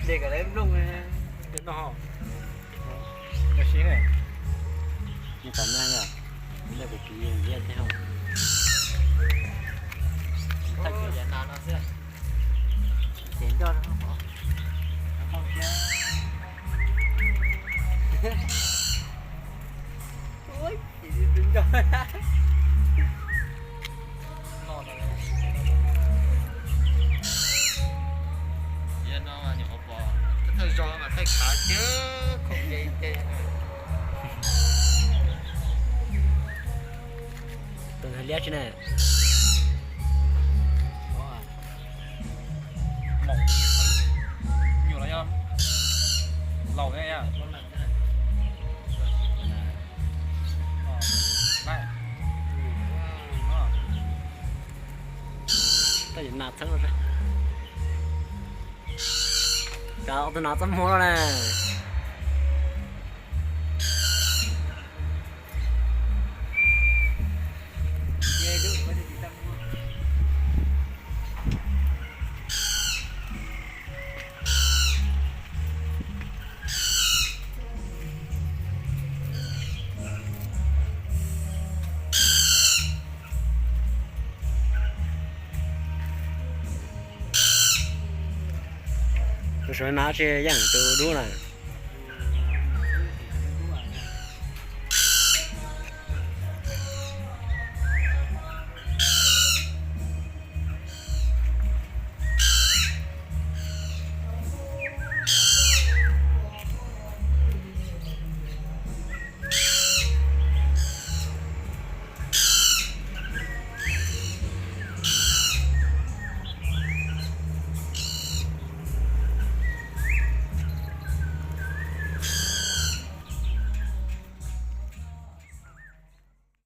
Dej kom lawv nplooj no. Nyob si ne. Nyob tom no yog, nyob kuv kiv liab thiab hos. Thaj kis yav nas no xwb. Ces nroj no. Ua, ces nroj. Yog no nyuam qhuav pom thawj zaug mas thaij khav tiag, khoom nce ib teg. Tus hais liab tsis ne. Nyuam los yog laus thiab. Taj yam nas txheeb, kav tus nas txaj muag loj na. Tus saum nas tsis yeej tus dub na.